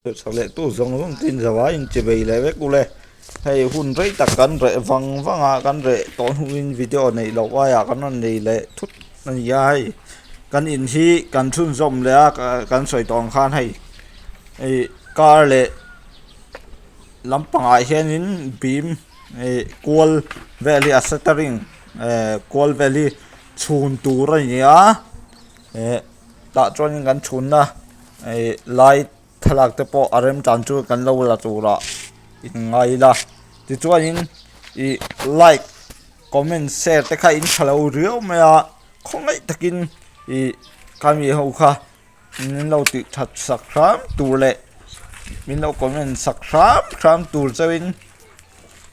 Chhak leh tu zawng zawng te in zo a inti bei leh vek ule hei hun rei tak kan reh vang vang a kan reh tawh hnuin video neih loh aiah kan rawn nei leh thut a ni a hei kan in hi kan chhunzawm leh a kan sawi tawh ang khan hei ih car leh lampangah hianin bim ih kual vel hi a shuttering eh kual vel hi chhun tur a ni a eh tah chuanin kan chhunna ih light thlalak te pawh a remchan chu kan lo la turah in ngai ila tichuanin ih like comment share te kha in tha lo riau mai a khawngaih takin ih khami ho kha min lo tih that sak hram tur leh min lo comment sak hram hram tur chauhin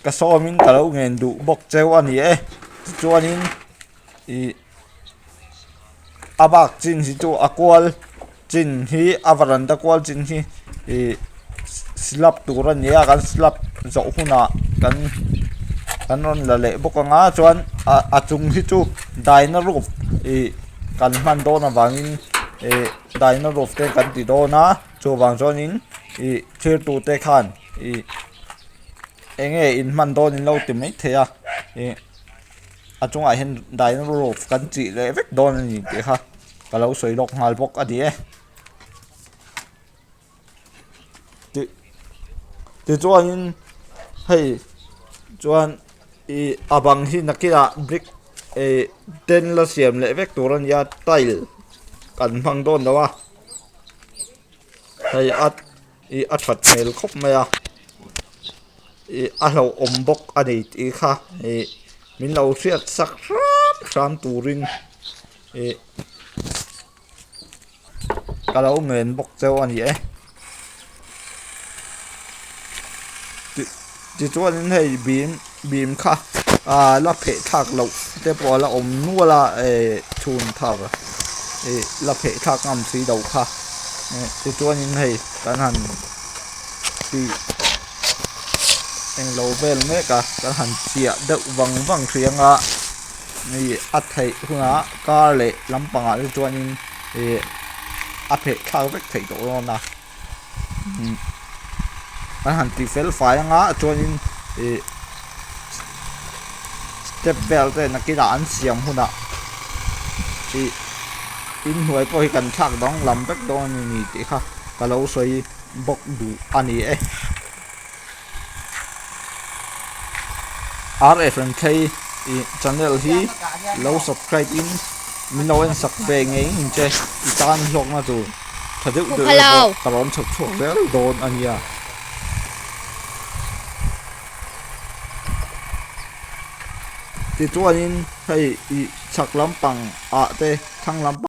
ka sawmin ka lo ngen duh bawk cheu a ni e tichuanin ih a bak chin hi chu a kual chin hi a varanda kual chin hi ih slab tur a ni a kan slab zawh hunah kan kan rawn la leh bawk ang a chuan a chung hi chu daina roof ih kan hman dawn avangin ih daina roof te kan ti dawn a chuvang chuanin ih thlir tute khan ih eng nge in hman dawn in lo ti maithei a ih. A chungah hian dino roof kan chih leh vek dawn a ni tih kha ka lo sawi lawk nghal bawk a ni e. Ti tichuanin hei chuan ih a bang hi nakinah brick ih ten la siam leh vek tur a ni a tile kan hmang dawn lo a hei a ih a that hmel khawp mai a ih a hlauhawm bawk a ni tih kha ih min lo hriat sak hram hram turin ih ka lo ngen bawk cheu a ni e tichuanin hei bim bim kha ah la pheh thlak loh te pawh a la awm nual a eh chhun thar ih la pheh thlak ngam si loh kha tichuanin hei kan han tih englo vel mek a kan han chiah deuh vang vang hrih anga ih a theih hunah car leh lampangah te chuanin ih a pheh thlak vek theih tawh dawn a an han ti fel fai anga chuanin ih step vel te nakinah an siam hunah ih inhnuai pawh hi kan thlak danglam vek dawn a ni tih kha ka lo sawi bawk duh a ni e. RF Renthlei ih channel hi lo subscribe in min lo en sak ve ngei ngei che i tan hlawkna tur tha deuh deuh erawh ka rawn chhawp chhuak zel dawn a nia. Tichuanin hei ih chhak lampang ah te thlang lampang.